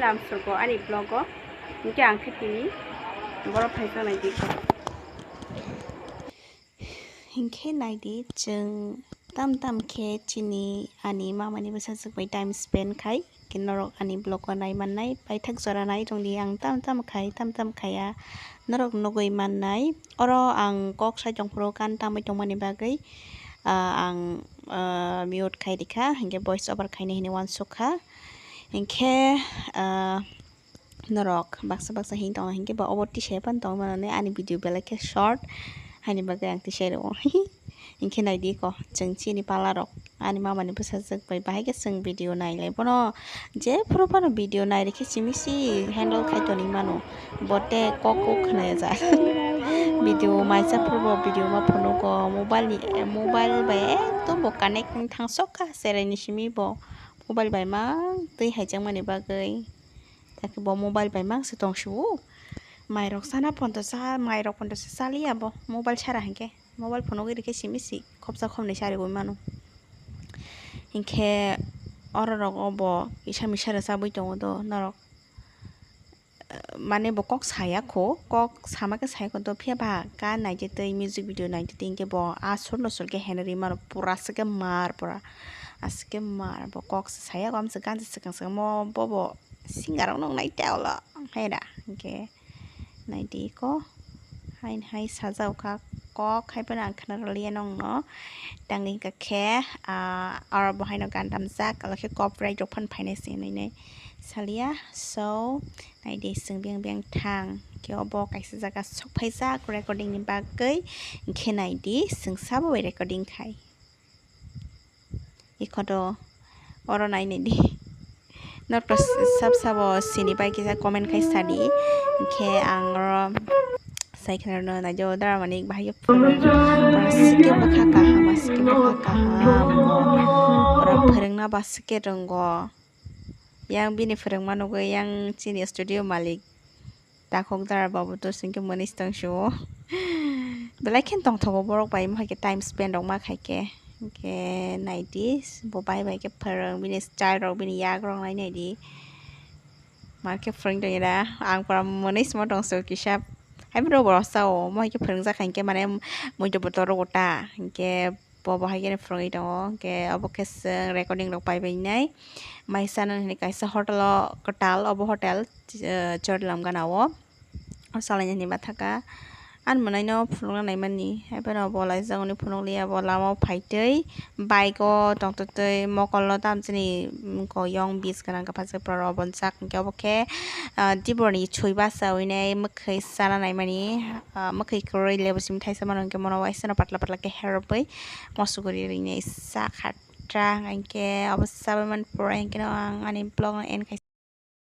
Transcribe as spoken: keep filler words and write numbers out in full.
Lamsoko ani vlog o. Hinkhe ang khe tini borok phaijak nai di. Hinkhe nai di, chwng tam tam khe chini ani mama ni bwsajwk bai time spend khai. Hinkhe norok ani vlog o nai mannai, paithak jora nai tong di, ang tam tam khai, tam tam khaiya norok nugui mannai. Oro ang kok sai tong phuru kan tamwi tongmani bagwi, ah, ang, ah, mute khai rikha, hinkhe voice over khainai hinwi uansukha. Hinkhe, ah, norok baksa baksa hing tongo, hinkhe bo obo tisai phano tongwi mano ani video belai khe short, haini bagwi ang tisai rwo. Hinkhe nai di ko, chwng chini pala rok, ani mama ni bwsajwk bai bahai khe chwng video nai lai bono, jephuru phano video nai rikhe simi si handle khai toni mano, bo tei kok kok khwnaya ja. Video maisa phuru bo video ma phunugo, mobile ni, mobile bai ekdom bo connect wng thang sok kha, cherai ni simi bo mobile bai mang twi haijakmani bagwi. Takhe bo mobile bai mang se tong su. Mairok sana phone to sa, mairok phone to sa chaliya bo. Mobile sara hinkhe. Mobile phunugwi rikhe simi si khopsa khopnwi sariwi mano. Hinkhe oro rok obo kisa misa rwchabwi tongo do norok. Mane bo kok saya kho, kok sama khe saya kho do, phiya ba ka naitwi twi music video naitwi twi hinkhe bo aswk no swk khe henwi mano pura aswk khe mar pura. Aswk khe mar bo kok se saya kho, amsa gansa swkang swkang mo bobo. Singer rok nung nai tei ulo hai da, hinkhe nai di ko, hain hai sajao kha kok, hai phano ang khna rwliya nongno. Tangwi hinkha khe, ah, aro bo haino gan damjak, alo khe copyright rok phano phainai se hinwi nai saliya. So, nai di, chwng biyang biyang thang khe obo kaisa jaga sok phaijak recording ni bagwi, hinkhe nai di, chwng sabo bai recording khai. Ikhoto oro nainai di. Norok sab sabo sini bai kisa comment khai sadi. Hinkhe ang oro sai khna rwno naijo dara mani bahai khe phuru. Pura sikhe bwkha kaham, sikhe bwkha kaham. Pura phwrwngna ba sikhe rwngo. Yang bini phwrwngma nugwi yang chini studio malik. Takhuk dara babu to singke mwnwi tong sio. Belai khe tongthogo borok bai, omo hai khe time spend rok ma khai khe. Hinkhe nai di, bo bai bai khe phwrwng, bini style rok, bini yak rok nai nai di. Ma khe phwrwng tong ira, ang pura mwnwi simo tong sio kisa. Hai bwrwi bo rw sao, omo hai khe phwrwng jak kha hinkhe mane muitu bwtoro ta. Hinkhe bo bo hai khe phwrwngwi tongo. Hinkhe obo khe chwng recording rok pai bai nai. Mai sana hinwi kaisa hotel o kwtal, obo hotel, eh, Chorlam gana o. O salainani bathaka. Ani mwnaino phunukna naimani. Hai phano bo laijak hwnwi phunukliya, bo lama o phaitwi bike o tongtwtwi mokol o tamchini, mm, ko yong bis gwnang kwpha se borok obonjak. Hinkhe obo khe, ah, Tiprani chwi basa hwnwi nai mwkhwi sana naimani. Ah, mwkhwi kwrwi lebu simi thaisa mano, hinkhe mono waisa no patla patla khe herobwi mosuguri rinai sa khatra, hinkhe obo sabai man pura hinkhe no ang ani vlog no end khai.